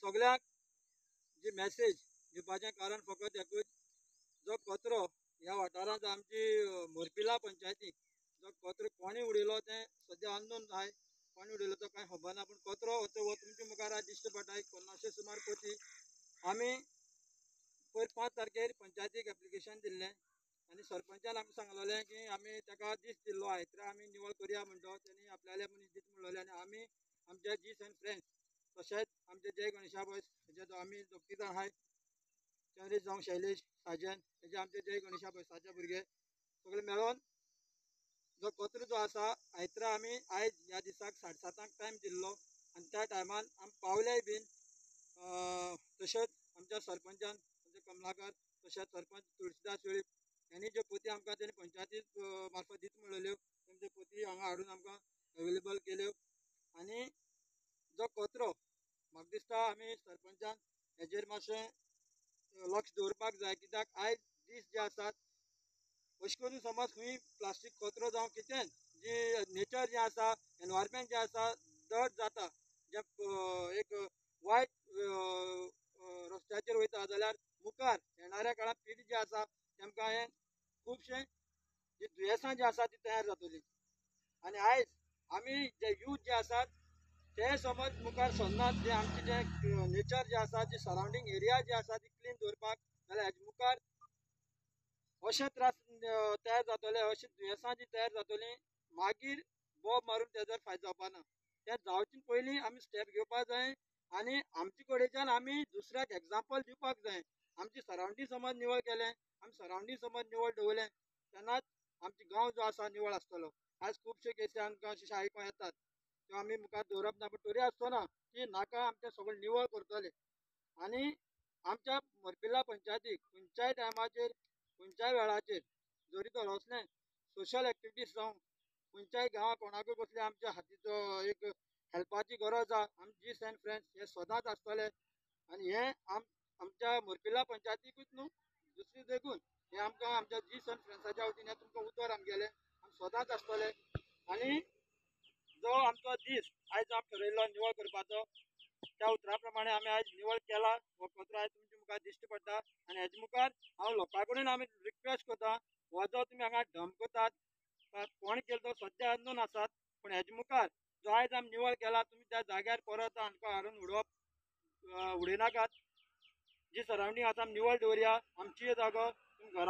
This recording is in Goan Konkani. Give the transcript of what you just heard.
सगळ्यांक जी मॅसेज दिवपाचें कारण फकत एकूच, जो कचरो ह्या वाठारांत आमची मोरपिर्ला पंचायतीक जो कचरो कोणी उडयलो तें सद्या अननोन आहाय, कोणी उडयलो तो कांय खबर ना, पूण कचरो हो तुमच्या मुखार आयज दिश्टी पडटा. एक 50 सुमार कोटी आमी पयर 5 तारखेर पंचायतीक एप्लिकेशन दिल्लें आनी सरपंचान आमकां सांगलेलें की आमी ताका दीस दिल्लो आयतरा आमी निवळ करया म्हणटो तेणी आपल्याले मनीस दीत म्हणलेले आनी आमी आमच्या जीस एंड फ्रेंड्स तशेंच आमचे जय गणेशा बॉयस हेजे आमी दोग जाण आहाय, चंद्रेश जावं शैलेश साजन हेजे आमचे जय गणेशा बॉयसाचे भुरगे सगळे मेळोन जो कचरो जो आसा आयतरा आमी आयज ह्या दिसाक 7:30 टायम दिल्लो आनी त्या टायमान आमी पावलेय बीन. तशेंच आमच्या सरपंचान आमचे कमलाकर तशेंच सरपंच तुळसीदास वेळीप यांनी ज्यो पोती आमकां तेणी पंचायती मार्फत दीत म्हणलेल्यो तेमच्यो पोती हांगा हाडून आमकां अवेलेबल केल्यो. आनी जो कचरो म्हाका दिसता आमी सरपंचान हेजेर मातशें लक्ष दवरपाक जाय, कित्याक आयज दीस जे आसात अशें करून समज खंय प्लास्टीक कचरो जावं कितेंच जी नेचर जें आसा एनवायरमेंट जें आसा डर्ट जाता, जें एक वायट रस्त्याचेर वयता जाल्यार मुखार येणाऱ्या काळांत पिढी जी आसा तेमकां हें खुबशें जी दुयेंसां जी आसा ती तयार जातली. आनी आयज आमी जे यूथ जे आसात ते समज मुखार सरनात, जे आमचें जें नेचर जें आसा जी सरावंडींग एरिया जी आसा ती क्लीन दवरपाक जाल्यार हेजे मुखार अशे त्रास तयार जातले, अशी दुयेंसां जी तयार जातली मागीर बोब मारून तेजो फायदो जावपा ना. तें जावचे पयलीं आमी स्टेप घेवपाक जाय आनी आमचे कडेच्यान आमी दुसऱ्याक एग्जाम्पल दिवपाक जाय. आमची सरावंडींग समज निवळ केलें, आमी सरावंडींग समज निवळ दवरलें तेन्नाच आमचो गांव जो आसा निवळ आसतलो. आयज खुबशे केसी आमकां अशे आयकूंक येतात त्यो आमी मुखार दवरप ना, पूण तरी आसतना ती नाका आमचें सगळें निवळ करतले. आनी आमच्या मोरपिर्ला पंचायतीक खंयच्याय टायमाचेर खंयच्याय वेळाचेर जरी तर असलें सोशल एक्टिविटीज जावं खंयच्याय गांवांत कोणाकूय कसले आमच्या हातीचो एक हेल्पाची गरज आसा, आमची जीस एंड फ्रेंड्स हे सदांच आसतले. आनी हें आमच्या मोरपिर्ला पंचायतीकूच न्हू दुसरी देखून हें आमकां आमच्या जीस एंड फ्रेंड्साच्या वतीन हें तुमकां उतर आमगेलें आमी सदांच आसतले. आनी जो आमचो दीस आयज आमी ठरयल्लो निवळ करपाचो त्या उतरा प्रमाणे आमी आयज निवळ केला. हो कचरो आयज तुमच्या मुखार दिश्टी पडटा आनी हेजे मुखार हांव लोकां कडेन आमी रिक्वेस्ट करता, हो जो तुमी हांगा डंप करतात कोण केलो तो सद्या अननोन आसात, पूण हेजे मुखार जो आयज आमी निवळ केला तुमी त्या जाग्यार परत हांकां हाडून उडोवप उडयनाकात. जी सरावंडींग आसा आमी निवळ दवरया, आमची जागो तुमी घरा